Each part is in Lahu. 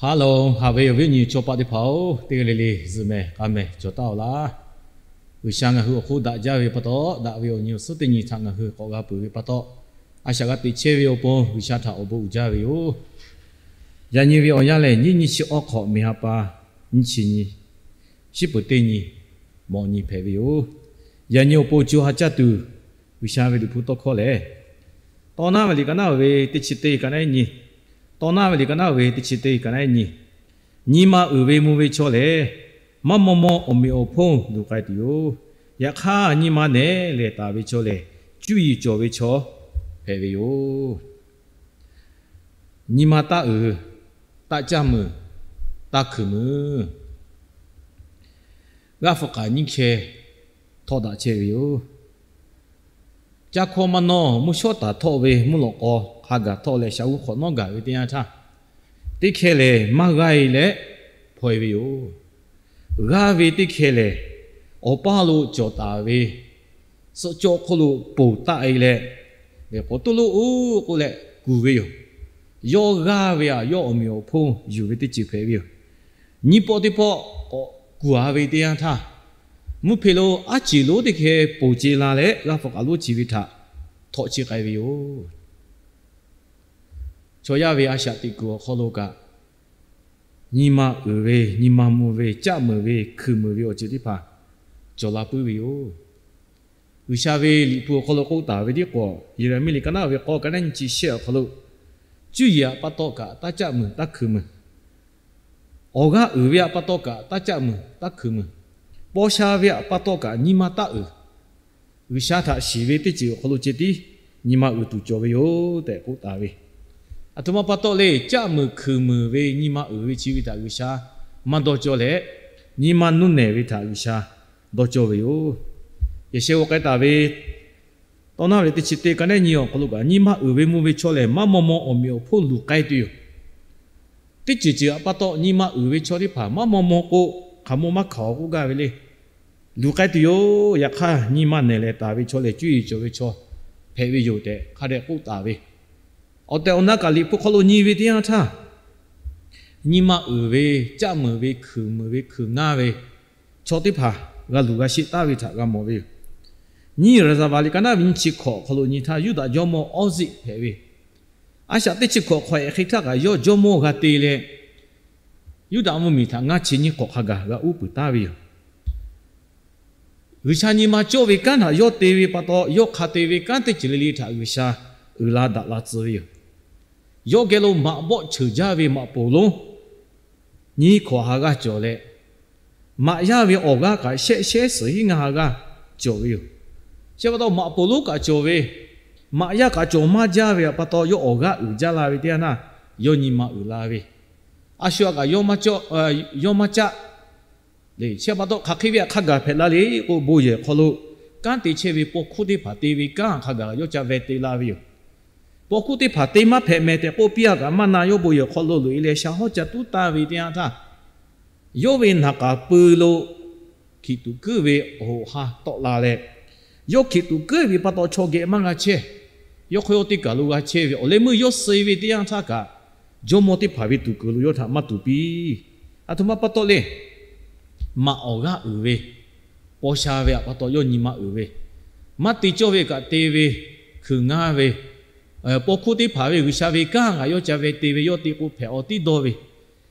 Ha lehˬ, haꞈ ve awˬ viˉ awˬ nyi chaw paˆ teˇ hpaˍ-oˬ, teˇ g'aˇ le le zuhꞈ mehˍ k'a mehˍ cawˬ taˍ-oˬ laˇ. G'uiˬsha ngaˬ hui awˬ hk'oˆ daꞈ jaˇ ve pa taw, daꞈ ve awˬ nyi awˬ suhˉ teˇ nyi htaꞈ ngaˬ hui k'awꞈ g'a peuˬ ve pa taw, a shaꞈ g'a teꞈ chehˇ ve awˬ pon G'uiˬsha htaꞈ awˬ bon uiˍ jaˇ ve yoˬ. Yaꞈ nyi ve awˬ yanˇ lehˬ, nyiˇ nyi chi awˇ hk'awꞈ meˍ ha pa nyiˇ chi nyi, shiˉ peuˍ teˇ nyi, mawꞈ nyi hpehꞈ ve yoˬ. Yaꞈ nyi awˬ pon co ha caˇ tuˬ, G'uiˬsha ve Liꞈ hpu tawˇ hkawˇ lehˬ, Tawˇ naˉ ve liꞈ ka naˉ ve teˇ chi teˇ ka naˉ nyi, Tawˇ naˉ ve liꞈ ka naˉ ve teˇ chi teˇ ka naˉ nyi, nyi ma uiˍ ve mvuh ve chaw lehˬ, maˇ maw maw awˬ meꞈ awˬ hponˇ luˬ k'ai tuˬ yoˬ. Yaꞈ hk'aˇ, nyi ma nehˬ lehˬ taˍ ve chaw lehˬ, cuˇ yiˍ cawˬ ve chaw hpehꞈ ve yoˬ. Nyi ma taˇ uiˍ, taˇ caˆ muiˬ, taˇ hkuiˬ muiˬ, g'aˇ hpu k'aˍ nyiˇ hkeh htawˆ daꞈ chehˇ ve yoˬ. Caˇ hkawˇ maˇ nawˇ, mvuhˇ shawˉ taˍ htawˆ ve mvuhˇ lawꞈ k'aw hk'a gaˬ htawˆ leh, shaˍ uˉ hk'awꞈ nawˉ gaˬ ve teˇ yanˇ htaˇ, teˇ hkeh lehˬ maˇ g'aˇ e leh hpaw e ve yoˬ. G'aˇ ve teˇ hkeh lehˬ, awˬ paˇ lo cawˬ taˍ ve suhˆ cawˇ hk'oˆ lo ponˬ taˆ e leh, k'awꞈ toˇ lonˉ oˇ k'oˆ leh kuˬ ve yoˬ. Yawˇ g'aˇ ve aꞈ, yawˇ awˬ meꞈ awˬ hponˇ yuˬ ve teˇ ceuˬ hpehꞈ ve yoˬ. Nyiˇ pawˆ teˇ pawˆ k'awꞈ kuˬ a ve teˇ yanˇ htaˇ, mvuhˇ hpe lo aˉ ceˬ lonˉ teˇ hkeh ponˬ ce la leh, g'aˇ hpu k'aˍ lonˉ chi ve htaꞈ htawˆ cheˇ k'ai ve yoˬ. Chaw yaˇ ve a shaꞈ teꞈ kuiˬ awˬ hk'aw lo kaꞈ, nyi ma uiˍ ve, nyi ma mvuh ve, caˆ muiˬ ve, hkuiˬ muiˬ ve awˬ ceuˬ teˇ hpaˍ cawˬ la puiˉ ve yoˬ. G'uiˬsha ve Liꞈ hpu awˬ hk'aw lo k'oˆ taˍ ve tiˉ k'awꞈ, Yeˍraˍmiˆ liꞈ ka naˉ ve k'awˇ ka naˉ nyi chi shehˆ awˬ hk'aw lo, cuˇ yiˍ aꞈ pa taw kaꞈ taˇ caˆ muiˬ taˇ hkuiˬ muiˬ, awˬ g'aˇ uiˍ ve aꞈ pa taw kaꞈ taˇ caˆ muiˬ taˇ hkuiˬ muiˬ, paw sha ve aꞈ pa taw kaꞈ nyi ma taˇ uiˍ. G'uiˬsha htaꞈ shiˍ ve teˇ ceuˬ awˬ hk'aw lo ceh tiˉ nyi ma uiˍ tuˬ cawˬ ve yoˬ tehꞈ k'oˆ taˍ ve. Aˬ htoꞈ ma pa taw le, caˆ muiˬ hkuiˬ muiˬ ve nyi ma uiˍ ve chi ve htaꞈ G'uiˬsha maˇ dawˇ cawˇ leh, nyi ma nuˇ nehˬ ve htaꞈ G'uiˬsha dawˇ cawˇ ve yoˬ. Yaꞈ sheh g'aw k'ai taˍ ve, Tawˇ naˉ ve teˇ chi teˇ ka naˉ nyi awˬ hk'aw lo kaꞈ, nyi ma uiˍ ve mvuh ve chaw lehˬ, maˇ maw maw awˬ meꞈ awˬ hponˇ luˬ k'ai tuˬ yoˬ. Teˇ ceuˬ ceuˬ aꞈ pa taw nyi ma uiˍ ve chaw teˇ hpaˍ maˇ maw maw k'o, hk'aˬ maw maˇ hkanˍ awˬ k'oˆ gaˇ ve le. Luˬ k'ai tuˬ yoˬ. Yaꞈ hk'aˇ, nyi ma nehˬ leh taˍ ve chaw lehˬ, cuˇ yiˍ cawˬ ve chaw hpehꞈ ve yoˬ tehꞈ hk'a dehꞈ k'oˆ taˍ ve. Awˬ tehˬ awˬ na kaꞈ Liꞈ hpu hk'aw lo nyi ve teˇ yanˇ htaˇ, nyi ma uiˍ ve, caˆ muiˬ ve, hkuiˬ muiˬ ve, hkuiˬ ngaˇ ve chaw teˇ hpaˍ g'a luˬ g'a sheˆ taˍ ve htaꞈ g'a mawˬ ve yoˬ. Nyiˇ Raˍzaˍvaˍ liꞈ ka naˉ ve nyiˇ chi hkawꞈ awˬ hk'aw lo nyi htaˇ, Yuˇdaꞈ jawˇmawˇ Awˇziˆ hpehꞈ ve, a shaꞈ teˇ chi hkawꞈ hk'awꞈ ehˍ hk'e htaˇ kaꞈ yawˇ jawˇmawˇ g'a te leh, Yuˇdaꞈ mvuhˇmiˬ htaꞈ ngaˇ chi nyiˇ hk'awꞈ hk'a gaˬ g'a uˉ peunˍ taˍ ve yoˬ. G'uiˬsha nyi ma cawˇ ve kanˉ htaꞈ yawˇ te ve pa taw, yawˇ hk'a te ve kanˉ teˇ ceuˬ le le htaꞈ G'uiˬsha uiˍ la daꞈ la tcuh ve yoˬ. Yawˇ geh lo maꞈ bawˆ cheuˬ jaˇ ve maꞈ poˍ lonˉ nyiˇ hkawꞈ ha g'aˇ cawˬ leh, maꞈ yaˇ ve awˬ g'aˇ kaꞈ shehˆ shehˉ suhˍ hiˉ ngaˇ ha g'aˇ cawˬ ve yoˬ. Chi pa taw maꞈ poˍ lonˉ kaꞈ cawˬ ve, maꞈ yaˇ kaꞈ cawˬ maˇ jaˇ ve pa taw, yawˇ awˬ g'aˇ uiˍ jaˇ la ve teˇ yanˇ htaˇ, yawˇ nyi ma uiˍ la ve, a shu aꞈ kaꞈ yawˇ maˇ caˆ le. Chi pa taw hk'aˬ hk'e ve aꞈ hk'a gaˬ hpehꞈ la le k'o, bon yehˬ hk'aw lo kanˉ te chehˇ ve paw hkuˇ teˇ hpaˍ te ve kanˉ hk'a gaˬ yawˇ ca veh te la ve yoˬ. Paw hkuˇ teˇ hpaˍ te maˇ hpehꞈ mehˍ tehꞈ k'oˆ piˇ a kaꞈ, maˇ na yawˇ bon yehˬ hk'aw lo loꞈ e leh sha hawˉ ca tuˉ taˍ ve teˇ yanˇ htaˇ, yawˇ ve naˍ k'aˍ pui lo hkiˬ tuꞈ kuiˉ ve awˬ hoꞈ ha tawˆ la leh, yawˇ hkiˬ tuꞈ kuiˉ ve pa taw chaw geh maˇ g'a chehˇ. Yawˇ hk'aw yawˇ teˇ kaˬ lo g'a chehˇ ve awˬ leh meuˇ yawˇ suh e ve teˇ yanˇ htaˇ kaꞈ, jawˇmawˇ teˇ hpaˍ ve tuˍ kuiˬ lo yawˇ htaꞈ maˇ tuˍ piˇ. Aˬ htoꞈ ma pa taw le, maꞈ awˬ g'aˇ uiˍ ve, paw sha ve aꞈ pa taw yawˇ nyi ma uiˍ ve, maˇ te cawˇ ve kaꞈ te ve, hkui ngaˇ ve, paw hkuˇ teˇ hpaˍ ve G'uiˬsha ve kanˉ kaꞈ yawˇ ca veh te ve, yawˇ te k'o hpehꞈ awˬ tiˉ dawˇ ve,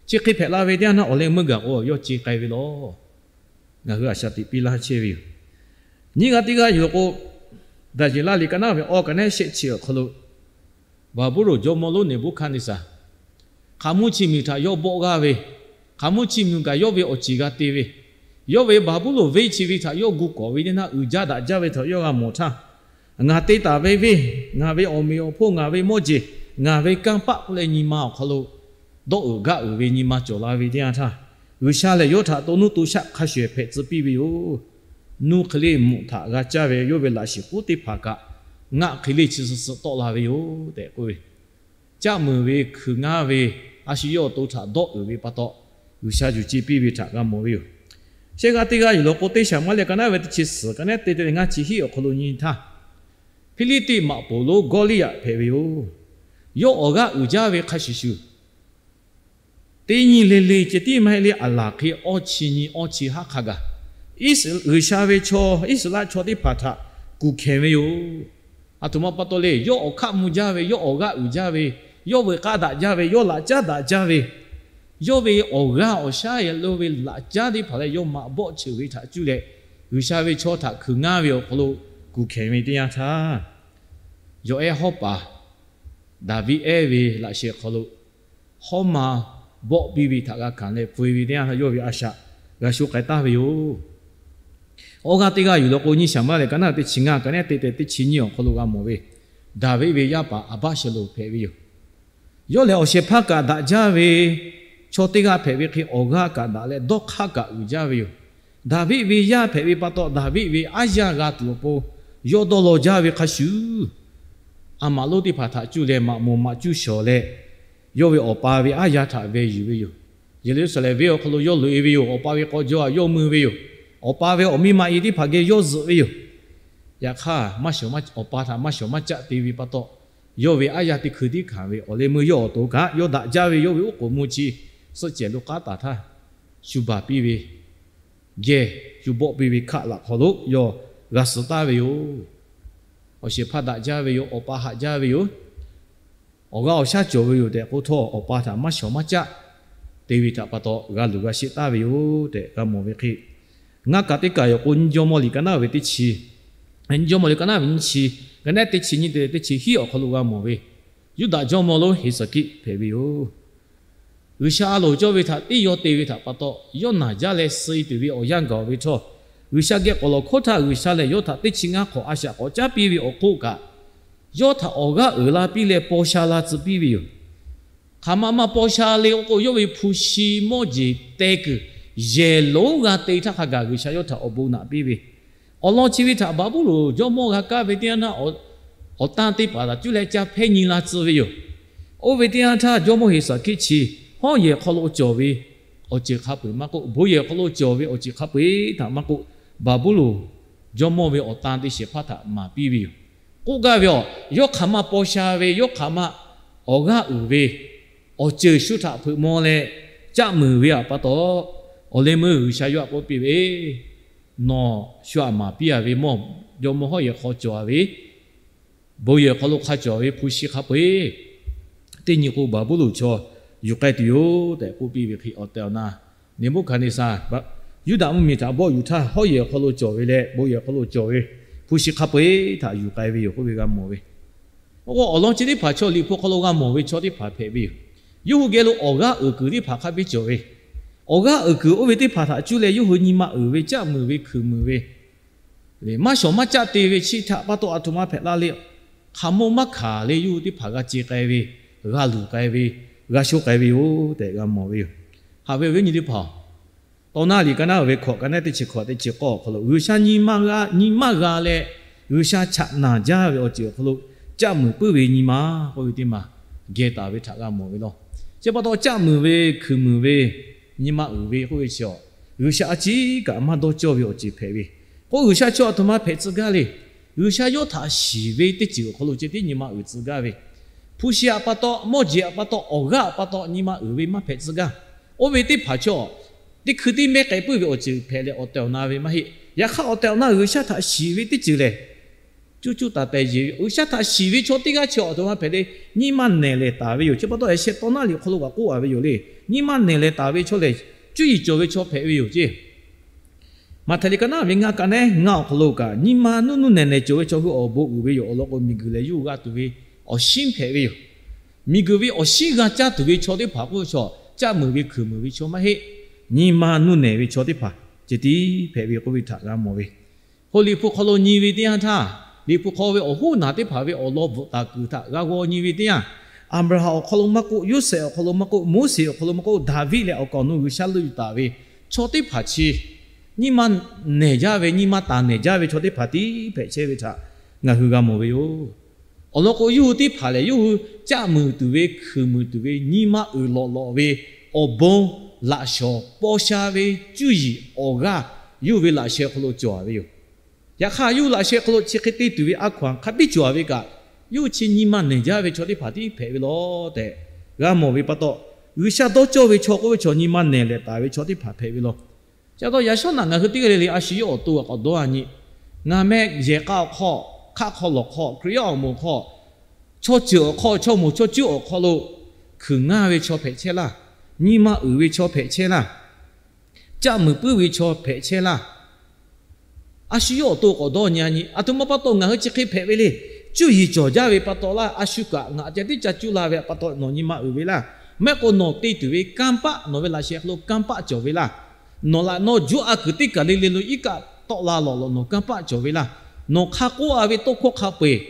chi hk'e hpehꞈ la ve teˇ yanˇ htaˇ, awˬ leh meuˇ gaˬ k'o yawˇ ce k'ai ve law. Ngaˬ hui a shaꞈ teꞈ piˇ laˇ chehˇ ve yoˬ. Nyiˇ g'aˇ teˇ g'aˇ yoˬ k'o, Daˍyeˍlaˆ liꞈ ka naˉ ve awˇ ka naˉ shehˆ chi awˬ hk'aw lo, Baˍbuˍlonˍ jawˇmawˇ lonˉ Neˍbuˆhkaˆneˍsaˍ hk'aˬ mvuhˇ chi miˬ htaꞈ yawˇ bawˆ g'aˇ ve, hk'aˬ mvuhˇ chi miˬ kaꞈ yawˇ ve awˬ ceˬ g'a te ve, yawˇ ve Baˍbuˍlonˍ venˇ chi ve htaꞈ yawˇ gu kawꞈ ve teˇ naˇ, uiˍ jaˇ daꞈ jaˇ ve htaꞈ yawˇ g'a mawˬ htaˇ, ngaˬ te taˍ ve venˇ, ngaˬ ve awˬ meꞈ awˬ hponˇ, ngaˬ ve mawˇ jeˬ, ngaˬ ve kanˇ paˆ k'oˆ leh nyi ma awˬ hk'aw lo dawˇ uiˍ gaˇ uiˍ ve nyi ma cawˬ la ve teˇ yanˇ htaˇ, G'uiˬsha lehˬ yawˇ htaꞈ to nuˇ to shaˆ hk'a shuˍ ehˍ hpehꞈ tcuh piˇ ve yoˬ. Nuˇ hk'e le mvuhꞈ htaꞈ g'a caˇ ve yawˇ ve laꞈ shiˍ k'oˉ teˇ hpaˍ kaꞈ, ngaˆ hk'e le chi suh suh tawˆ la ve yoˬ tehꞈ k'oˆ ve, caˆ muiˬ ve, hkui ngaˇ ve, a shu yawˇ awˬ to htaꞈ dawˇ uiˍ ve pa taw, G'uiˬsha yuˬ ce piˇ ve htaꞈ g'a mawˬ ve yoˬ. Shehˆ g'aˇ teˇ g'aˇ yoˬ law k'o, teˇ Saˍmuˍaˍlehˍ ka naˉ ve teˇ chi suhˍ ka naˉ te te leh ngaˇ chi hiˆ awˬ hk'aw lo nyi htaˇ, Hpiˇliˇtiˆ maꞈ poˍ lonˉ Gawˇliˇyaꞈ hpehꞈ ve yoˬ. Yawˇ awˬ g'aˇ uiˍ jaˇ ve hk'a shuˍ shuˍ, teˇ nyi le le ceh tiˉ maˇ heˆ le, aˬ laˬ hk'e awˇ chi nyi awˇ chi haˉ hk'a gaˬ G'uiˬsha ve chaw, Iˉsaˍreˍlaˆ chaw teˇ hpaˍ htaꞈ kuˬ hkehˬ ve yoˬ. Aˬ htoꞈ ma pa taw le, yawˇ awˬ hkaˆ mvuh jaˇ ve, yawˇ awˬ g'aˇ uiˍ jaˇ ve, yawˇ veuꞈ k'aˇ daꞈ jaˇ ve, yawˇ laꞈ caˉ daꞈ jaˇ ve, yawˇ ve awˬ g'aˇ awˬ shaˉ lo ve laꞈ caˉ teˇ hpaˍ leh yawˇ maꞈ bawˆ cheuˬ ve htaꞈ cuˇ leh, G'uiˬsha ve chaw htaꞈ hkuiˬ ngaˇ ve awˬ hk'aw lo kuˬ hkehˬ ve teˇ yanˇ htaˇ, yawˬ ehˉ hawˉ paˍ Daˍviˆ ehˉ ve laꞈ sheh hk'aw lo hawˉ ma bawˆ piˇ ve htaꞈ g'a hkanˍ leh peu-eˬ ve teˇ yanˇ htaˇ yawˇ ve a shaꞈ g'a sho k'ai taˍ ve yoˬ. Awˇ g'aˇ teˇ g'aˇ yuˬ law k'o, nyi Saˍmo-eˍlaˆ lehˬ ka naˆ teˇ chi ngaˇ, ka naˆ teˇ teˇ teˇ chi nyiˇ awˬ hk'aw lo g'a mawˬ ve, Daˍviˆ ve yaˇ paˍ Aˍbaˆsaˍlonˍ hpehꞈ ve yoˬ. Yawˇ lehˬ awˬ shehˍ hpaˇ kaꞈ daꞈ jaˇ ve chaw teˇ g'aˇ hpehꞈ ve hk'e, awˬ g'aˇ kaꞈ daꞈ leh dawˇ hk'aˇ kaꞈ uiˍ jaˇ ve yoˬ. Daˍviˆ ve yaˇ hpehꞈ ve pa taw, Daˍviˆ ve aˉ yaˇ g'a tuˬ awˬ pon yawˇ dawˇ law jaˇ ve hk'a shuˍ, a maꞈ lonˉ teˇ hpaˍ htaꞈ cuˇ leh maꞈ moˍ maꞈ cuˇ shawˍ leh, yawˇ ve awˬ pa ve aˉ yaˇ htaꞈ veh yuˬ ve yoˬ. Yeˍruˆsaˍlehnˍ venˇ awˬ hk'aw lo yawˇ loꞈ-e ve yoˬ. Awˬ pa ve k'aw jaw htaꞈ yawˇ mui ve yoˬ. Awˬ pa ve awˬ miˇ ma-e teˇ hpaˍ geh yawˇ zuhꞈ ve yoˬ. Yaꞈ hk'aˇ, maˇ shawˍ maˇ, awˬ pa htaꞈ maˇ shawˍ maˇ caˆ te ve pa taw, yawˇ ve aˉ yaˇ teˇ hkui tiˉ hkanˍ ve awˬ leh meuˇ yawˇ awˬ to kaꞈ yawˇ daꞈ jaˇ ve yawˇ ve oˉ k'oˍ mvuh chi suhˆ cehˬ lo k'aˉ taˍ htaˇ, shu baˬ piˇ ve, geh shu bawˆ piˇ ve hkaˆ laꞈ hk'aw lo yawˇ g'a suh taˍ ve yoˬ. Awˬ shehˍ hpaˇ daꞈ jaˇ ve yoˬ. Awˬ pa haꞈ jaˇ ve yoˬ. Awˬ g'aˇ awˬ shaˉ cawˬ ve yoˬ tehꞈ k'oˆ htawˇ, awˬ pa htaꞈ maˇ shawˍ maˇ caˆ te ve htaꞈ pa taw g'a luˬ g'a sheˆ taˍ ve yoˬ tehꞈ g'a mawˬ ve hk'e, ngaˇ kaꞈ teˇ kaꞈ yoˬ k'o, Jawˇmawˇ liꞈ ka naˆ ve teˇ chi, Jawˇmawˇ liꞈ ka naˆ ve nyiˇ chi, ka naˆ teˇ chi nyiˇ te teˇ chi hiˉ awˬ hk'aw lo g'a mawˬ ve, Yuˇdaꞈ jawˇmawˇ lonˉ Heˍsaˍkiˆ hpehꞈ ve yoˬ. G'uiˬsha a loˍ cawˇ ve htaꞈ teˇ yaw te ve htaꞈ pa taw, yawˇ naˬ jaˇ leh suh-e tuˬ ve awˬ yanˇ gaˬ ve htawˇ, G'uiˬsha geh k'awꞈ lawˬ hkawˇ htaˇ, G'uiˬsha lehˬ yawˇ htaꞈ teˇ chi ngaˇ hk'awꞈ a shaꞈ k'awꞈ caˉ piˇ ve awˬ hk'oˆ kaꞈ, yawˇ htaꞈ awˬ g'aˇ uiˍ la piˇ leh paw sha la tcuh piˇ ve yoˬ. Hk'aˬ ma maˇ paw sha le k'oˆ k'o, yawˇ ve hpu shi mawˇ jeˬ teh kuiˬ yehˬ lonˉ g'a te htaˇ hk'a gaˬ G'uiˬsha yawˇ htaꞈ awˬ bon naꞈ piˇ ve, awˬ lawn chi ve htaꞈ Baˍbuˍlonˍ jawˇmawˇ g'a kaˇ ve teˇ yanˇ htaˇ, awˬ tanˇ teˇ hpaˍ htaꞈ cuˇ leh ca hpehˇ nyi la tcuh ve yoˬ. Oˇ ve teˇ yanˇ htaˇ, jawˇmawˇ Heˍsaˍkiˆ chi hawˉ yehˬ hk'aw lo cawˬ ve awˬ ceuˬ hk'a peu-eˬ maˇ k'oˆ, bon yehˬ hk'aw lo cawˬ ve awˬ ceuˬ hk'a peu-eˬ htaꞈ maˇ k'oˆ, Baˍbuˍlonˍ jawˇmawˇ ve awˬ tan te shehˍ hpaˇ htaꞈ maˍ piˇ ve yoˬ. K'oˆ gaˇ ve awˬ, yawˇ hk'aˬ ma paw sha ve, yawˇ hk'aˬ ma awˬ g'aˇ uiˍ ve awˬ ceuˬ shu htaꞈ hpeuꞈ maw leh caˆ muiˬ ve htaꞈ pa taw, awˬ leh meuˇ G'uiˬsha yawˇ htaꞈ k'oˆ piˇ ve, Nawˬ shu htaꞈ maˍ piˇ-a ve mawˇ, jawˇmawˇ hawˉ yehˬ hk'aw cawˬ-a ve, bon yehˬ hk'aw lo hk'a cawˬ ve hpu shi hk'a peu-eˬ teˇ nyi k'o, Baˍbuˍlonˍ chaw yuˬ k'ai tuˬ yoˬ tehꞈ k'oˆ piˇ ve hk'e, awˬ tehˬ awˬ na Neˍbuˆhkaˍneˍsaˍ, Yuˇdaꞈ mvuhˇmiˬ htaꞈ bawˆ yuˬ htaˇ, hawˉ yehˬ hk'aw lo cawˬ ve leh bon yehˬ hk'aw lo cawˬ ve hpu shi hk'a peu-eˬ htaꞈ yuˬ k'ai ve yoˬ k'oˆ ve g'a mawˬ ve. Oˇ k'o, awˬ lawn chi teˇ hpaˍ chaw Liꞈ hpu hk'aw lo g'a mawˬ ve chaw teˇ hpaˍ hpehꞈ ve yoˬ. Yawˇ hui geh lo awˬ g'aˇ uiˍ kuiˬ teˇ hpaˍ hk'a biˇ cawˬ ve, awˬ g'aˇ uiˍ kuiˬ oˇ ve teˇ hpaˍ htaꞈ cuˇ leh yawˇ hui nyi ma uiˍ ve, caˆ muiˬ ve, hkuiˬ muiˬ ve, maˇ shawˍ maˇ caˆ te ve chi htaꞈ pa taw aˬ htoꞈ ma hpehꞈ la le. Hk'aˬ mawˇ maˇ hkanˍ leh yawˇ hui teˇ hpaˍ g'a ce k'ai ve, g'a luˬ k'ai ve, g'a sho k'ai ve yoˬ tehꞈ g'a mawˬ ve yoˬ. Haꞈ ve awˬ viˉ nyi teˇ hpaˍ-oˬ, Tawˇ naˆ liꞈ ka naˆ ve hkawꞈ, ka naˆ teˇ chi hkawꞈ teˇ chi k'awˇ awˬ hk'aw lo G'uiˬsha nyi ma g'a, nyi ma g'a leh, G'uiˬsha chaꞈ naˬ jaˇ ve awˬ ceuˬ awˬ hk'aw lo caˆ muiˬ puiˉ ve nyi ma k'oˆ ve teˇ maˬ geh taˍ ve htaꞈ g'a mawˬ ve law. Chi pa taw caˆ muiˬ ve, hkuiˬ muiˬ ve, nyi ma uiˍ ve k'oˆ ve chi-a, G'uiˬsha a ciˉ kaꞈ maˇ dawˇ cawˇ ve awˬ ceuˬ hpehꞈ ve. K'o, G'uiˬsha chaw aˬ htoꞈ ma hpehꞈ tcuh gaˇ le. G'uiˬsha yawˇ htaꞈ shiˍ ve teˇ ceuˬ awˬ hk'aw lo ceh tiˉ nyi ma uiˍ tcuh gaˇ ve, hpu shi htaꞈ pa taw, mawˇ jeˬ htaꞈ pa taw, awˬ g'aˇ htaꞈ pa taw nyi ma uiˍ ve maˇ hpehꞈ tcuh gaˇ. Oˇ ve teˇ hpaˍ chaw teˇ hkui tiˉ mehˉ k'ai puiˉ ve awˬ ceuˬ hpehꞈ leh awˬ tehˬ awˬ na ve maˇ heˆ. Yaꞈ hk'aˇ, awˬ tehˬ awˬ na G'uiˬsha htaꞈ shiˍ ve teˇ ceuˬ lehˬ, cuˇ cuˇ taˍ tehˬ yeˬ ve, G'uiˬsha htaꞈ shiˍ ve chaw teˇ g'aˇ chi awˬ htoꞈ ma hpehꞈ le, nyi ma nehˬ lehˬ taˍ ve yoˬ. Chi pa taw, Eˍhsehˇ tawˇ naˆ liꞈ awˬ hk'aw lo kaꞈ k'oˆ-a ve yoˬ le. Nyi ma nehˬ lehˬ taˍ ve chaw lehˬ, cuˇ yiˍ cawˬ ve chaw hpehꞈ ve yoˬ ceˇ. Maꞈhtehˍ liꞈ ka naˆ ve ngaˇ, ka naˆ ngaˇ awˬ hk'aw lo kaꞈ, nyi ma nuˇ nuˇ nehˬ nehˬ cawˬ ve chaw hui awˬ bon uiˍ ve yoˬ. Awˬ lawn k'o, miˬguiˬ lehˬ yawˇ hui g'a tuˬ ve awˬ shinˉ hpehꞈ ve yoˬ. Miˬguiˬ ve awˬ shinˉ g'a caˇ tuˬ ve chaw teˇ hpaˍ k'oˆ ve chaw, caˆ muiˬ ve hkuiˬ muiˬ ve chaw maˇ heˆ. Nyi ma nuˇ nehˬ ve chaw teˇ hpaˍ ceh tiˉ hpehꞈ ve k'oˆ ve htaꞈ g'a mawˬ ve. Hk'o Liꞈ hpu hk'aw lo nyi ve teˇ yanˇ htaˇ, Liꞈ hpu hk'aw ve awˬ hoˉ naˬ teˇ hpaˍ ve awˬ lawn bvuhꞈ taˍ kuiˬ htaꞈ g'a g'aw nyi ve teˇ yanˇ, Aˍbraˍhanˍ awˬ hk'aw lo maˇ k'oˆ, Yoˇsehꞈ awˬ hk'aw lo maˇ k'oˆ, Moˉseˍ awˬ hk'aw lo maˇ k'oˆ, Daˍviˆ leh awˬ kaˍ awˬ nu G'uiˬsha leuˆ yuˬ taˍ ve chaw teˇ hpaˍ chi, nyi ma nehˬ jaˇ ve, nyi ma taˍ nehˬ jaˇ ve chaw teˇ hpaˍ tiˉ hpehꞈ chehˇ ve htaꞈ ngaˬ hui g'a mawˬ ve yoˬ. Awˬ lawn k'o, yawˇ hui teˇ hpaˍ lehˬ, yawˇ hui caˆ muiˬ tuˬ ve, hkuiˬ muiˬ tuˬ ve, nyi ma uiˍ lawꞈ lawꞈ ve awˬ bon, laꞈ shawnˍ paw sha ve cuˇ yiˍ awˬ g'aˇ yawˇ hui ve laꞈ sheh awˬ hk'aw lo cawˬ-a ve yoˬ. Yaꞈ hk'aˇ, yawˇ hui laꞈ sheh awˬ hk'aw lo chi hk'e te tuˬ ve a hkaw-anˬ hk'a biˇ cawˬ-a ve kaꞈ, yawˇ hui chi nyi ma nehˬ jaˇ ve chaw teˇ hpaˍ tiˉ hpehꞈ ve law tehꞈ g'a mawˬ ve pa taw, G'uiˬsha dawˇ cawˇ ve chaw k'oˆ ve chaw nyi ma nehˬ lehˬ taˍ ve chaw teˇ hpaˍ hpehꞈ ve law. Chi pa taw yaꞈ shawˉ naꞈ ngaˬ hui teˇ g'aˇ le le a shu yawˇ awˬ to k'awꞈ dawˇ a nyi. Ngaˬ meh yehˬ k'a awˬ hk'aw, hk'aˆ hk'aw lawˬ hk'aw, Hkriꞈ yaˇ awˬ moˍ hk'aw, chaw ceuˬ awˬ hk'aw, chaw moˍ chaw cuˉ awˬ hk'aw lo hkuiˬ ngaˇ ve chaw hpehꞈ chehˇ laˇ. Nyi ma uiˍ ve chaw hpehꞈ chehˇ laˇ. Caˆ muiˬ puiˉ ve chaw hpehꞈ chehˇ laˇ. A shu yawˇ awˬ to k'awꞈ dawˇ nyi a nyi. Aˬ htoꞈ ma pa taw ngaˬ hui chi hk'e hpehꞈ ve le. Cuˇ yiˍ cawˬ jaˇ ve pa taw laˇ. A shu kaꞈ ngaˬ ca tiˉ ca cuˇ la ve pa taw nawˬ nyi ma uiˍ ve laˇ. Maˇ heˆ k'o nawˬ te tuˬ ve kanˇ paˆ, nawˬ ve laꞈ sheh hk'aw lo kanˇ paˆ cawˬ ve laˇ. Nawˬ laꞈ nawˇ juˇ a kuiˬ teˇ kaˬ le le lo iˉ kaˆ tawˆ la lawˬ lawˬ nawˬ kanˇ paˆ cawˬ ve laˇ. Nawˬ hk'a k'oˆ a ve tawˇ hkawˇ hk'a peu-eˬ,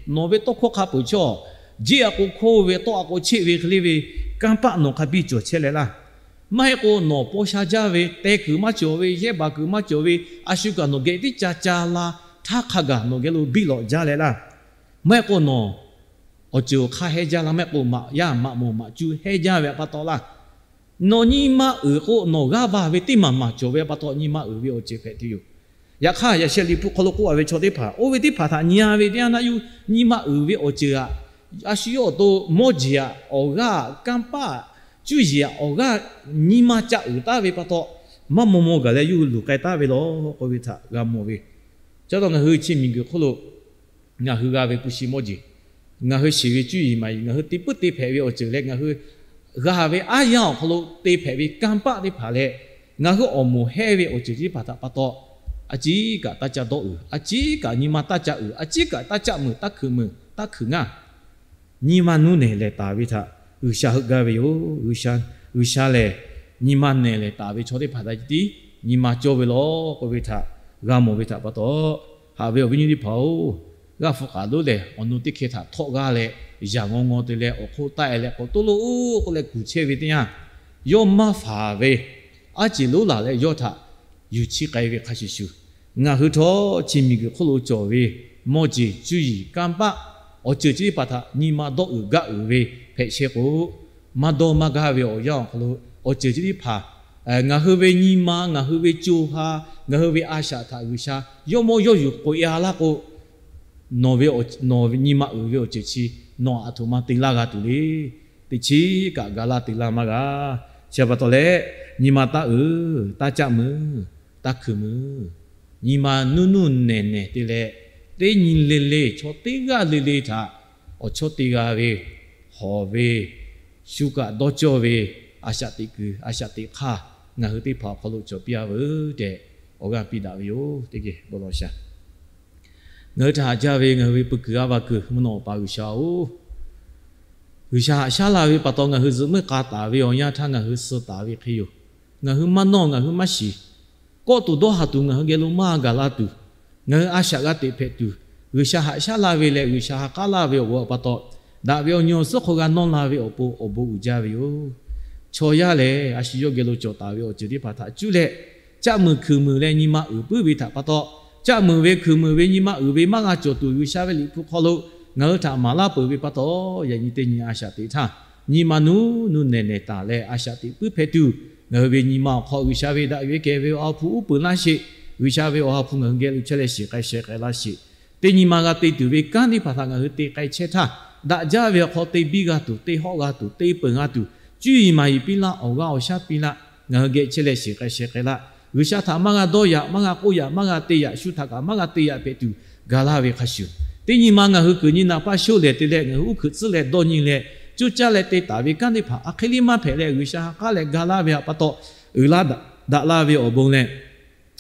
nawˬ ve tawˇ hkawˇ hk'a peu-eˬ chaw, jeˇ a k'o hkoˇ ve, tawˆ a k'o cheˆ ve hk'e le ve kanˇ paˆ nawˬ hk'a biˇ cawˬ chehˇ leh laˇ. Maˇ heˆ k'o nawˬ paw sha jaˇ ve, teh kuiˬ maˇ cawˬ ve, yehˇ baˬ kuiˬ maˇ cawˬ ve, a shu kaꞈ nawˬ geh teˇ ca ca la, htaˇ hk'a gaˬ nawˬ geh lo biˇ lawꞈ jaˇ leh laˇ. Maˇ heˆ k'o nawˬ awˬ ceuˬ awˬ hk'aˇ hehnˇ jaˇ laˇ, maˇ heˆ k'o maꞈ yaˇ maꞈ moˍ maꞈ cuˇ hehnˇ jaˇ ve pa taw laˇ. Nawˬ nyi ma uiˍ k'o nawˬ g'aˇ va ve teˇ maˬ maˬ cawˬ ve pa taw nyi ma uiˍ ve awˬ ceuˬ hpehꞈ tuˬ yoˬ. Yaꞈ hk'aˇ yaꞈ sheh Liꞈ hpu hk'aw lo k'oˆ a ve chaw teˇ hpaˍ, oˇ ve teˇ hpaˍ htaꞈ nyi a ve teˇ yanˇ naˆ yuˬ nyi ma uiˍ ve awˬ ceuˬ aꞈ, a shu yawˇ awˬ to mawˇ jeˬ aꞈ awˬ g'aˇ, kanˇ paˆ, cuˇ yiˍ aꞈ awˬ g'aˇ, nyi ma ca uiˍ taˍ ve pa taw, maˇ maw maw gaˬ leh yawˇ hui luˬ k'ai taˍ ve law k'oˆ ve htaꞈ g'a mawˬ ve. Chi pa taw ngaˬ hui chi miˬguiˬ hk'oˆ lo ngaˬ hui g'a ve hpu shi mawˇ jeˬ, ngaˬ hui shiˍ ve cuˇ yiˍ maˍ yiˍ, ngaˬ hui te puiˉ te hpehꞈ ve awˬ ceuˬ leh ngaˬ hui g'a ve aˉ yanˇ awˬ hk'aw lo te hpehꞈ ve kanˇ paˆ teˇ hpaˍ leh, ngaˬ hui awˬ moˍ hehnˇ ve awˬ ceuˬ teˇ hpaˍ htaꞈ pa taw, a ciˉ kaꞈ taˇ ca dawˇ uiˍ, a ciˉ kaꞈ nyi ma taˇ ca uiˍ, a ciˉ kaꞈ taˇ caˆ muiˬ, taˇ hkuiˬ muiˬ, taˇ hkuiˬ ngaˇ. Nyi ma nuˇ nehˬ lehˬ taˍ ve htaꞈ G'uiˬsha heuˆ gaˇ ve yoˬ. G'uiˬsha lehˬ nyi ma nehˬ lehˬ taˍ ve chaw teˇ hpaˍ htaꞈ tiˉ nyi ma cawˇ ve law k'oˆ ve htaꞈ g'a mawˬ ve htaꞈ pa taw, haꞈ ve awˬ viˉ nyi teˇ hpaˍ-oˬ, g'aˇ hpu k'aˍ lonˉ lehˬ awˬ nu teˇ hkeh htaꞈ htawˆ g'aˇ leh, yaꞈ ngaw ngaw te leh awˬ hk'oˆ taˆ e leh k'awꞈ toˇ lo k'oˆ leh kuˬ chehˇ ve teˇ yanˇ, yawˇ maˇ faˍ ve aˉ ceˬ lonˉ laˬ leh yawˇ htaꞈ yuˬ chiˇ k'ai ve hk'a shuˍ shuˍ, ngaˬ hui htawˇ chi miˬguiˬ hk'oˆ lo cawˬ ve mawˇ jeˬ, cuˇ yiˍ, kanˇ paˆ, awˬ ceuˬ chi teˇ hpaˍ htaꞈ nyi ma dawˇ uiˍ gaˇ uiˍ ve hpehꞈ chehˇ k'o, maˇ dawˇ maˇ gaˇ ve awˬ yanˇ awˬ hk'aw lo awˬ ceuˬ chi teˇ hpaˍ ngaˬ hui ve nyi ma, ngaˬ hui ve co ha, ngaˬ hui ve a shaꞈ htaꞈ G'uiˬsha yawˇ mawˇ yawˇ yuˬ k'oꞈ e a laˇ k'o, nawˬ ve, nawˬ ve nyi ma uiˍ ve awˬ ceuˬ chi nawˬ aˬ htoꞈ ma te laˇ g'a tuˬ le. Teˇ chiˉ kaꞈ ga laˇ te laˇ maˇ g'a. Chi pa taw leh, nyi ma taˇ uiˍ, taˇ caˆ muiˬ, taˇ hkuiˬ muiˬ. Nyi ma nuˇ nuˇ nehˬ nehˬ te leh, teˇ nyi le le chaw teˇ g'aˇ le le htaꞈ awˬ chawˇ te g'a ve, hawˍ ve, shu kaꞈ dawˇ cawˇ ve, a shaꞈ teꞈ kuiˬ a shaꞈ teꞈ hk'aˇ ngaˬ hui teˇ hpaˍ awˬ hk'aw lo cawˬ piˇ a veuˬ tehꞈ awˬ g'aˇ piˇ daꞈ ve yoˬ. Teˇ geh bon lawˬ shaˍ. Ngaˬ hui htaꞈ haꞈ jaˇ ve ngaˬ hui ve pui kuiˬ g'aˇ va kuiˬ mvuhˇ naw Awˬ pa G'uiˬsha-oˬ, G'uiˬsha haꞈ shaˉ laˇ ve pa taw ngaˬ hui zuhꞈ meuˇ k'a taˍ ve awˬ yanˇ htaˇ ngaˬ hui suh taˍ ve hk'e yoˬ. Ngaˬ hui maˇ nawˇ, ngaˬ hui maˇ shiˍ. Kawˆ tuˬ dawˇ haˍ tuˬ ngaˬ hui geh lo maˇ gaˬ la tuˬ, ngaˬ hui a shaꞈ g'a teꞈ hpehꞈ tuˬ, G'uiˬsha haꞈ shaˉ laˇ ve leh G'uiˬsha ha k'aˉ laˇ ve awˬ g'aˇ pa taw, daꞈ ve awˬ nyi awˬ suhˉ hk'aw g'a nawˇ la ve awˬ pon awˬ bon uiˍ jaˇ ve yoˬ. Chaw yaˇ lehˬ, a shu yawˇ geh lo cawˬ taˍ ve awˬ ceuˬ teˇ hpaˍ htaꞈ cuˇ leh, caˆ muiˬ hkuiˬ muiˬ leh nyi ma uiˍ puiˉ ve htaꞈ pa taw, caˆ muiˬ ve hkuiˬ muiˬ ve nyi ma uiˍ ve maˇ g'a cawˬ tuˬ G'uiˬsha ve Liꞈ hpu hk'aw lo ngaˬ hui htaꞈ maˍ laˇ peuˬ ve pa taw, yaꞈ nyi teˇ nyi a shaꞈ teꞈ htaˇ, nyi ma nuˇ nuˇ nehˬ nehˬ taˍ leh a shaꞈ teꞈ puiˉ hpehꞈ tuˬ, ngaˬ hui ve nyi ma awˬ hk'aw G'uiˬsha ve daꞈ ve kehˬ ve Awˬ ha hpu uˉ peunˍ laˇ sheˍ. G'uiˬsha ve Awˬ ha hpu ngaˬ hui geh lo chehˇ leh shiˍ k'ai sheh k'ai laˇ sheˍ. Teˇ nyi ma g'a te tuˬ ve kanˉ teˇ hpaˍ htaꞈ ngaˬ hui te k'ai chehˇ htaˇ, daꞈ jaˇ ve awˬ hk'aw te biˇ g'a tuˬ, te hawˆ g'a tuˬ, te peunˍ g'a tuˬ, cuˇ yiˍ maˍ yiˍ piˇ laˇ, awˬ g'aˇ awˬ shaˉ piˇ laˇ, ngaˬ hui geh chehˇ leh shiˍ k'ai sheh k'ai laˇ. G'uiˬsha htaꞈ maˇ g'a dawˇ yaꞈ, maˇ g'a k'oˆ yaꞈ, maˇ g'a te yaꞈ, shu htaꞈ kaꞈ maˇ g'a te yaꞈ hpehꞈ tuˬ ga laˇ ve hk'a shuˍ, teˇ nyi ma ngaˬ hui kuiˬ nyi naˍ paˇ shoˆ lehˬ te leh ngaˬ hui uˉ hkuiꞈ tcuhˉ leh dawˇ nyi leh, coˇ caˇ leh te taˍ ve kanˉ teˇ hpaˍ a hk'e liˇ maˇ hpehꞈ leh G'uiˬsha ha k'aˉ leh ga laˇ ve htaꞈ pa taw, uiˍ la daꞈ la ve awˬ bon leh,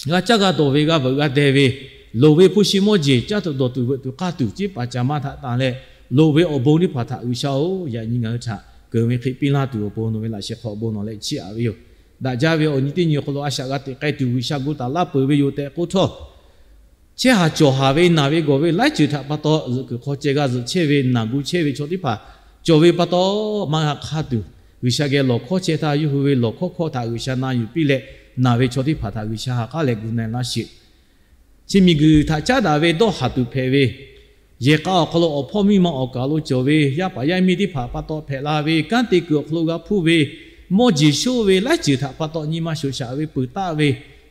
g'a caˇ g'a dawˬ ve g'a veuꞈ g'a deh ve, loˍ ve hpu shi mawˇ jeˬ caˇ tuˬ dawˬ tuˬ veuꞈ tuˬ k'aˇ tuˬ ceˇ paˍ ca maˇ htaꞈ tanˬ leh, loˍ ve awˬ bon teˇ hpaˍ htaꞈ G'uiˬsha-oˬ, yaꞈ nyi ngaˬ hui htaꞈ keunˍ ve hk'e piˇ laˇ tuˬ awˬ pon nawˬ ve laꞈ sheh hk'aw bon nawˬ leh chiˇ aꞈ ve yoˬ. Daꞈ jaˇ ve awˬ nyi teˇ nyi awˬ hk'aw lo a shaꞈ g'a teꞈ k'ai tuˬ G'uiˬsha gu taˍ laˇ peuˬ ve yoˬ tehꞈ k'oˆ htawˇ, chehˇ haˍ cawˬ haˍ ve naˬ ve gawˬ ve laiˉ ceuˬ htaꞈ pa taw zuhꞈ kuiˬ hk'aw ceh g'a zuhꞈ chehˇ ve naˬ gu chehˇ ve chaw teˇ hpaˍ cawˬ ve pa taw, maˇ g'a hk'aˇ tuˬ G'uiˬsha geh lawˬ hkawˇ chehˇ htaˇ, yawˇ hui ve lawˬ hkawˇ hkawˇ htaꞈ G'uiˬsha na yuˬ piˇ leh, naˬ ve chaw teˇ hpaˍ htaꞈ G'uiˬsha ha k'aˉ leh gu na laˇ sheˍ. Chi miˬguiˬ htaꞈ caˉ daꞈ ve dawˇ haˍ tuˬ hpehꞈ ve, yehˬ k'a awˬ hk'aw lo awˬ hpawˇ miˇ ma awˬ kaˍ lo cawˬ ve yaˇ paˍ yaˇ miˇ teˇ hpaˍ pa taw hpehꞈ la ve, kanˉ te kuiˬ awˬ hk'aw lo g'a hpuˇ ve, mawˇ jeˬ shoˆ ve laiˉ ceuˬ htaꞈ pa taw nyi ma shoˍ shaꞈ ve peuˬ taˆ ve,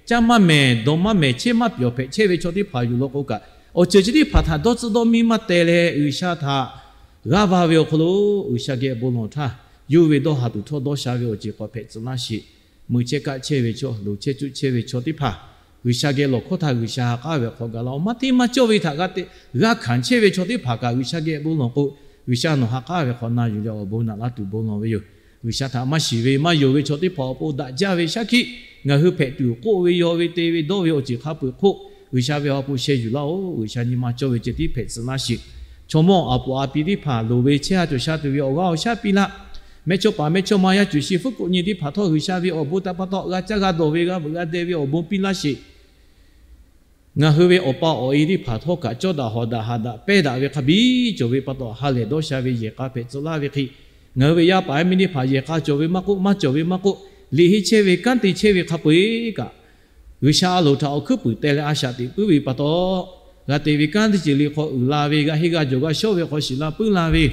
caˇ maˇ mehˍ dawˬ maˇ mehˍ chehˇ maˇ pyawˬ hpehꞈ chehˇ ve chaw teˇ hpaˍ yoˬ law k'o kaꞈ, awˬ ceuˬ chi teˇ hpaˍ htaꞈ dawˇ tcuhˆ dawˇ miˇ maˇ teh leh G'uiˬsha htaꞈ g'aˇ va ve awˬ hk'aw lo G'uiˬsha geh bon lawˬ htaˇ, Yawˇ ve dawˇ ha tuˬ htawˇ dawˇ sha ve awˬ ceuˬ hk'aw hpehꞈ tcuh laˇ sheˍ. Mui chehˇ kaˆ chehˇ ve chaw, loˍ chehˇ cuˆ chehˇ ve chaw teˇ hpaˍ, G'uiˬsha geh lawˬ hkawˇ htaˇ G'uiˬsha ha k'aˉ ve hk'aw gaˬ la-oˬ. Maˇ hteˇ maˇ cawˇ ve htaꞈ g'a te, g'a hkanˍ chehˇ ve chaw teˇ hpaˍ kaꞈ G'uiˬsha geh bon lawˬ k'o, G'uiˬsha nawˬ ha k'aˉ ve hk'aw na yuˬ leh awˬ bon naꞈ laˇ tuˬ bon lawˬ ve yoˬ. G'uiˬsha htaꞈ maˇ shiˍ ve maˇ yonˍ ve chaw teˇ hpaˍ awˬ pon daꞈ jaˇ ve shaˉ hkiˆ ngaˬ hui hpehꞈ tuˬ k'oˆ ve, yaw ve, te ve, dawˇ ve awˬ ceuˬ hk'a peu-eˬ hk'oˆ G'uiˬsha ve awˬ pon sheh yuˬ laˇ-oˬ. G'uiˬsha nyi ma cawˇ ve ceh tiˉ hpehꞈ tcuh laˇ sheˍ. Chaw mawˇ aˬ poˍ aˬ pi teˇ hpaˍ loˍ ve chehˇ ha cawˬ sha tuˬ ve awˬ g'aˇ awˬ shaˉ piˇ laˇ. Mehˇchawˇpaˍ mehˇchawˇma yaˇ cuˬ shi fuˉ koꞈ nyi teˇ hpaˍ htawˇ G'uiˬsha ve awˬ bon htaꞈ pa taw g'a caˇ g'a dawˬ ve g'a veuꞈ g'a deh ve awˬ bon piˇ laˇ sheˍ. Ngaˬ hui ve awˬ pa awˬ e teˇ hpaˍ htawˇ kaꞈ cawˇ daꞈ hawˍ daꞈ haꞈ daꞈ pehˇ daꞈ ve hk'a biˇ cawˬ ve pa taw ha lehˬ dawˇ sha ve yehˬ k'a hpehꞈ tcuh laˇ ve hk'e, ngaˬ hui ve yaˇ paˍ yaˇ miˇ teˇ hpaˍ yehˬ k'a cawˬ ve maˇ k'oˆ, maˇ cawˬ ve maˇ k'oˆ, liꞈ henˇ chehˇ ve kanˉ te chehˇ ve hk'a peu-eˬ kaꞈ, G'uiˬsha a loˍ htaꞈ awˬ hkuiˉ puiˍ teh leh a shaꞈ teꞈ puiˉ ve pa taw, g'a te ve kanˉ teˇ ceuˬ le hk'aw uiˍ la ve, g'a henˇ g'a jawˬ g'a shawˉ ve hk'aw shiˍ la puiˉ la ve,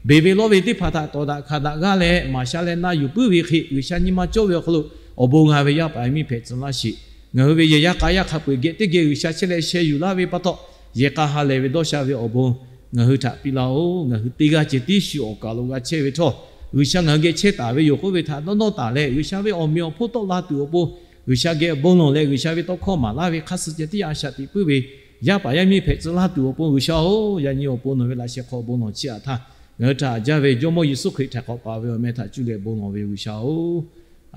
beˬ ve lawˇ ve teˇ hpaˍ htaꞈ tawˍ daꞈ hkanˍ daꞈ g'aˇ leh maˍ sha leh na yuˬ puiˉ ve hk'e, G'uiˬsha nyi ma cawˇ ve awˬ hk'aw lo awˬ bon g'a ve yaˇ paˍ yaˇ miˇ hpehꞈ tcuh laˇ sheˍ. Ngaˬ hui ve yehˬ yaˇ k'a yaˇ hk'a peu-eˬ geh teˇ geh G'uiˬsha chehˇ leh sheh yuˬ laˇ ve pa taw, yehˬ k'a ha lehˬ ve dawˇ sha ve awˬ bon ngaˬ hui htaꞈ piˇ laˇ-oˬ. Ngaˬ hui teˇ g'aˇ ceh tiˉ shu awˬ kaˬ lo g'a chehˇ ve htawˇ, G'uiˬsha ngaˬ hui geh chehˇ taˍ ve yoˬ k'oˆ ve htaꞈ dawˇ nawˇ taˍ leh, G'uiˬsha ve awˬ meꞈ awˬ hponˇ tawˆ la tuˬ awˬ pon G'uiˬsha geh bon lawˬ leh, G'uiˬsha ve tawˇ hkawˇ maˍ laˇ ve hk'a suh ceh tiˉ a shaꞈ teꞈ puiˉ ve yaˇ paˍ yaˇ miˇ hpehꞈ tcuh laˇ tuˬ awˬ pon G'uiˬsha-oˬ, yaꞈ nyi awˬ pon nawˬ ve laꞈ sheh hk'aw bon lawˬ chiˇ aꞈ htaˇ, ngaˬ hui htaꞈ haꞈ jaˇ ve Jawˇmawˇ Yeˍsuˆ Hkriꞈ htaꞈ k'awꞈ paˍ ve awˬ meh htaꞈ cuˇ leh bon lawˬ ve G'uiˬsha-oˬ,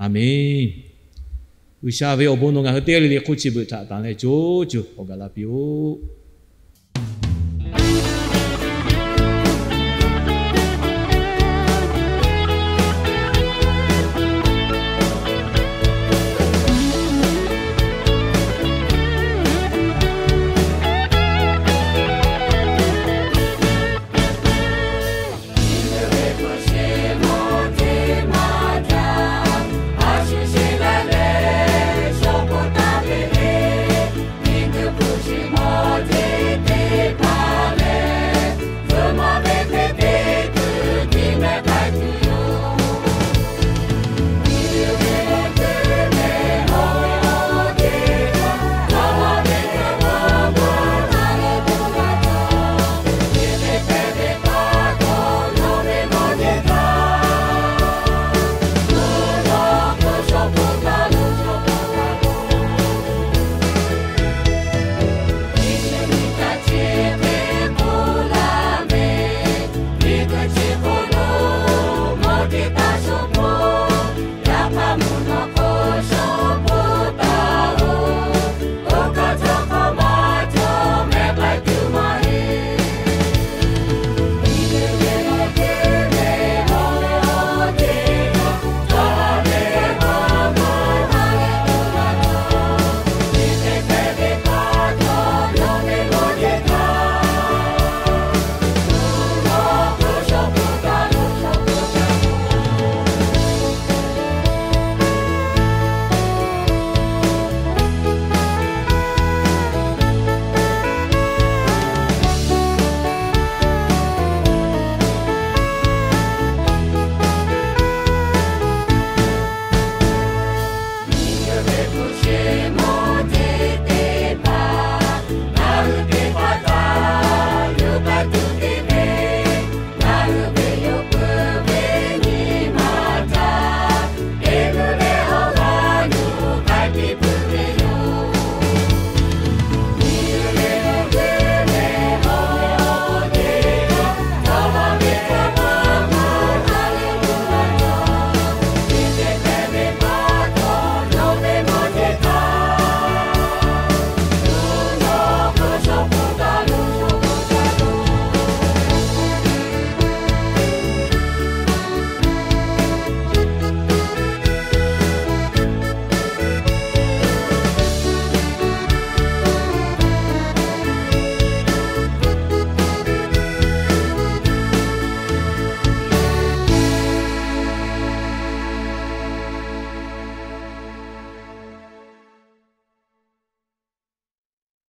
Aˍmenˍ. G'uiˬsha ve awˬ bon nawˬ ngaˬ hui teˇ g'aˇ le le hk'oˆ chi beuꞈ htaꞈ tanˬ leh co co k'awꞈ gaˬ la piˇ-oˆ.